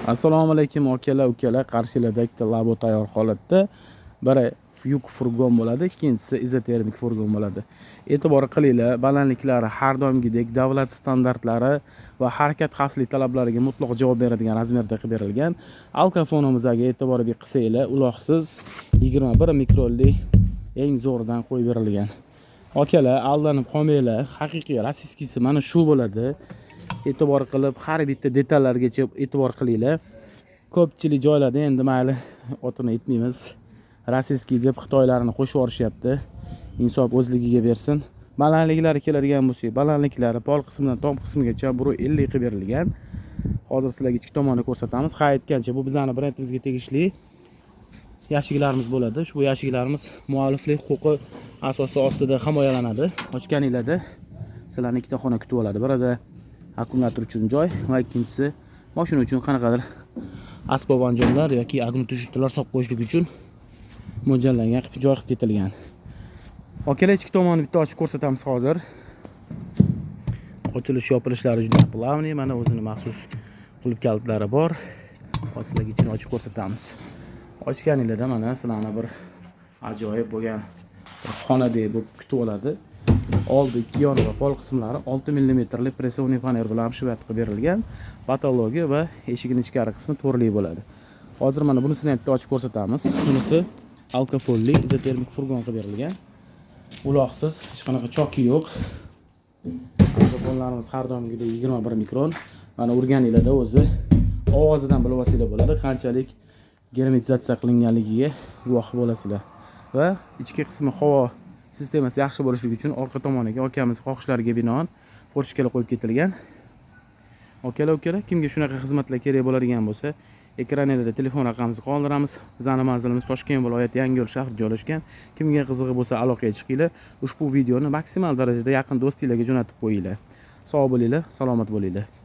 Assalomu alaykum, akalar, ukalar. Qarshilada ikkita Labo tayyor holatda. Biri yuk furgon bo'ladi, ikkinchisi izotermik furgon bo'ladi. E'tibor qilinglar, balandliklari har doimgidek davlat standartlari va harakat xavfsizlik talablariga mutlaq javob beradigan razmerda qilib berilgan. Alkafonimizga e'tibor qilsanglar, uloqsiz 21 mikronli eng zo'ridan qo'yib berilgan. Akalar, aldanib qolmanglar, haqiqiy российский si mana shu bo'ladi. E'tibor qilib, har bitta detallargacha e'tibor qilinglar. Ko'pchilik joylarda, endi mayli, otini aytmaymiz, российский deb xitoylarni qo'shib yuborishyapti. Insof o'zligiga bersin. Balandliklari keladigan bo'lsak, balandliklari pol qismidan tom qismigacha 1,50 qilib berilgan. Hozir sizlarga ichki tomonini ko'rsatamiz. Ha, aytgancha, bu bizani brendimizga tegishli yashiklarimiz bo'ladi. Ushbu yashiklarimiz mualliflik huquqi asosi ostida himoyalanadi. Ochganinglarda sizlarni ikkita xona kutib oladi. Birida akkumulyator uchun joy va ikkinchisi mashina uchun qanaqadir asbob anjomlar yoki огнетушитель lar solib qo'yishlik uchun mo'ljallangan qilib joy qilib ketilgan. Akalar, ichki tomonini bitta ochib ko'rsatamiz hozir. Ochilish yopilishlari juda плавный, mana o'zini maxsus qulf kalitlari bor. Hozir sizlarga ichini ochib ko'rsatamiz. Ochganinglarda mana sizlarni bir ajoyib bo'lgan bir xonadek bo'lib kutib oladi. Oldi, ikki yoni va pol qismlari 6 millimetrli прессованный faner bilan обшивать qilib berilgan. Потолок i va eshigini ichkari qismi to'rli bo'ladi. Hozir mana bunisini ham bitta ochib ko'rsatamiz. Bunisi alkafolli izotermik furgon qilib berilgan. Uloqsiz, hech qanaqa choki yo'q. Alkafollarimiz har doimgidek 21 mikron. Mana urganinglarda o'zi ovozidan bilib olsanglar bo'ladi, qanchalik germetizatsiya qilinganligiga guvoh bo'lasizlar. Va ichki qismi havo sistemasi yaxshi bo'lishligi uchun orqa tomoniga akamiz xohishlariga binoan форточка lar qo'yib ketilgan. Akalar, ukalar, kimga shunaqa xizmatlar kerak bo'ladigan bo'lsa, ekranlarda telefon raqamimizni qoldiramiz. Bizani manzilimiz Toshkent viloyati, Yangiyo'l shahri joylashgan. Kimga qizig'i bo'lsa, aloqaga chiqinglar. Ushbu videoni maksimal darajada yaqin do'stinglarga jo'natib qo'yinglar. Sog' bo'linglar, salomat bo'linglar.